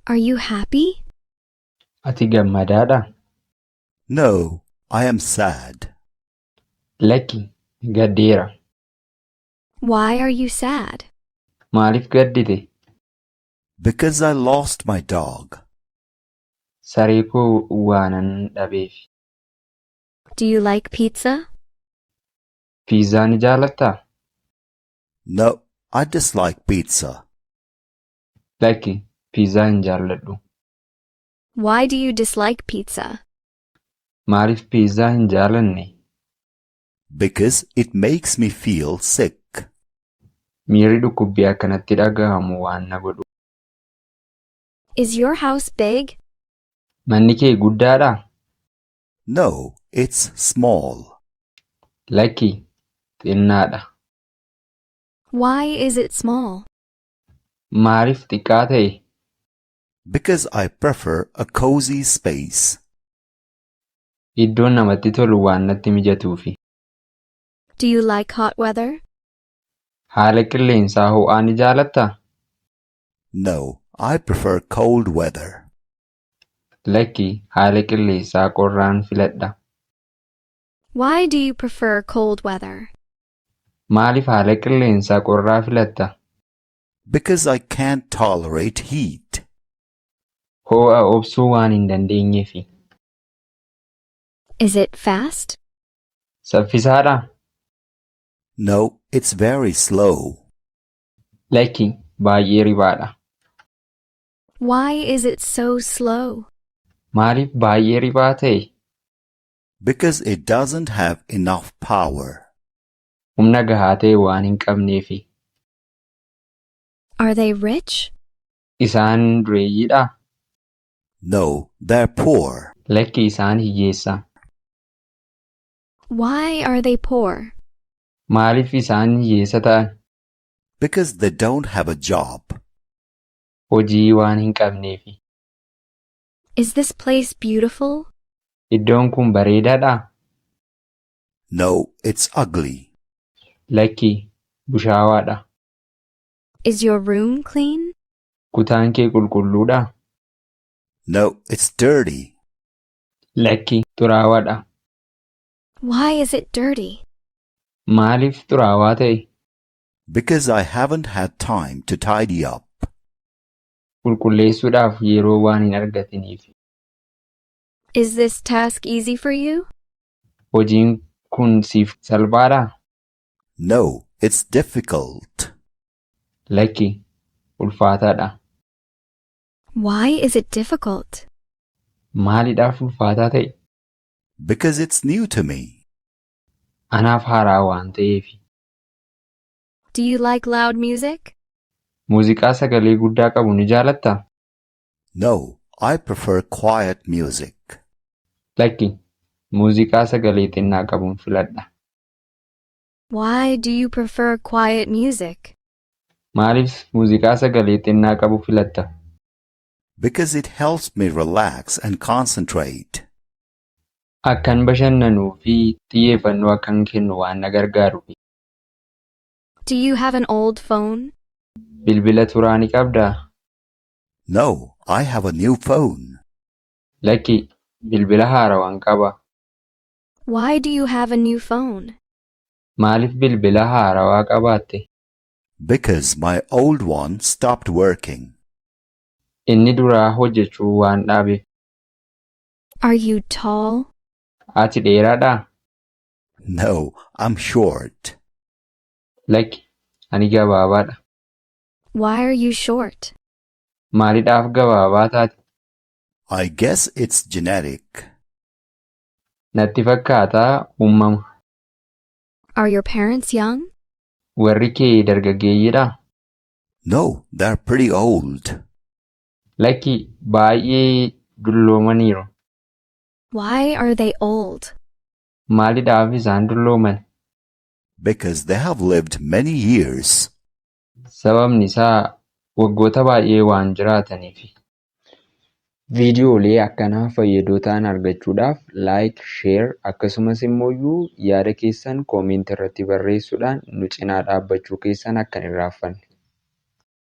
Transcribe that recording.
Are you happy? Ati gammadaadhaa? No, I am sad. Lakki, gaddeera. Why are you sad? Maaliif gaddite? Because I lost my dog. Saree koo waanan dhabeef. Do you like pizza? Piizaa ni jaalattaa? No, I dislike pizza. Lakki, piizaa hin jaalladhu. Why do you dislike pizza? Maaliif piizaa hin jaalanne? Because it makes me feel sick. Miirri dhukkubbii akka natti dhaga'amu waan na godhuuf. Is your house big? Manni kee guddaadhaa? No, it's small. Lakki, xinnaadha. Why is it small? Maaliif xiqqaa ta'e? Because I prefer a cozy space. Iddoon namatti tolu waan natti mijatuufi. Do you like hot weather? Haala qilleensaa ho'aa ni jaalattaa? No, I prefer cold weather. Lakki, haala qilleensaa qorraan filadha. Why do you prefer cold weather? Maaliif haala qilleensaa qorraa filatta? Because I can't tolerate heat. Ho'a obsuu waan hin dandeenyeefi. Is it fast? Saffisaadhaa? No, it's very slow. Lakki, baay'ee ribaadha. Why is it so slow? Maaliif baay'ee ribaa ta'e? Because it doesn't have enough power. Humna gahaa ta'e waan hin qabneefi. Are they rich? Isaan dureeyyiidhaa? No, they're poor. Lakki, isaan hiyyeessa. Why are they poor? Maaliif isaan hiyyeessa ta'an? Because they don't have a job. Hojii waan hin qabneefi. Is this place beautiful? Iddoon kun bareedaadhaa? No, it's ugly. Lakki, bushaawaadha. Is your room clean? Kutaan kee qulqulluudhaa? No, it's dirty. Lakki, xuraawaadha. Why is it dirty? Maaliif xuraawaa ta'e? Because I haven't had time to tidy up. Qulqulleessuudhaaf yeroo waan hin argatiniif. Is this task easy for you? Hojiin kun siif salphaadhaa? No, it's difficult. Lakki, ulfaataadha. Why is it difficult? Maaliidhaaf ulfaataa ta'e? Because it's new to me. Anaaf haaraa waan ta'eefi. Do you like loud music? Muuziqaa sagalee guddaa qabu ni jaalattaa? No, I prefer quiet music. Lakki, muuziqaa sagalee xinnaa qabuun filadha. Why do you prefer quiet music? Maaliif muuziqaa sagalee xinnaa qabu filatta? Because it helps me relax and concentrate. Akkan bashannanuu fi xiyyeeffannoo akkan kennu waan na gargaaruufi. Do you have an old phone? Bilbila turaa ni qabdaa? No, I have a new phone. Lakki, bilbila haarawaan qaba. Why do you have a new phone? Maaliif bilbila haarawaa qabaatte? Because my old one stopped working. Inni duraa hojjechuu waan dhaabeef. Are you tall? Ati dheeraadhaa? No, I'm short. Lakki, ani gabaabaadha. Why are you short? Maaliidhaaf gabaabaa taate? I guess it's genetic. Natti fakkaataa uumama. Are your parents young? Warri kee dargaggeeyyiidhaa? No, they're pretty old. Lakki, baay'ee dulloomaniiru. Why are they old? Maaliidhaaf isaan dullooman? Because they have lived many years. Sababni isaa waggoota baay'ee waan jiraataniifi. Viidiyoolee akkanaa fayyadoo ta'an argachuudhaaf like, share akkasumas immoo yaada keessan comment irratti barreessuudhaan nu cinaa dhaabbachuu keessan akka hin irraanfanne.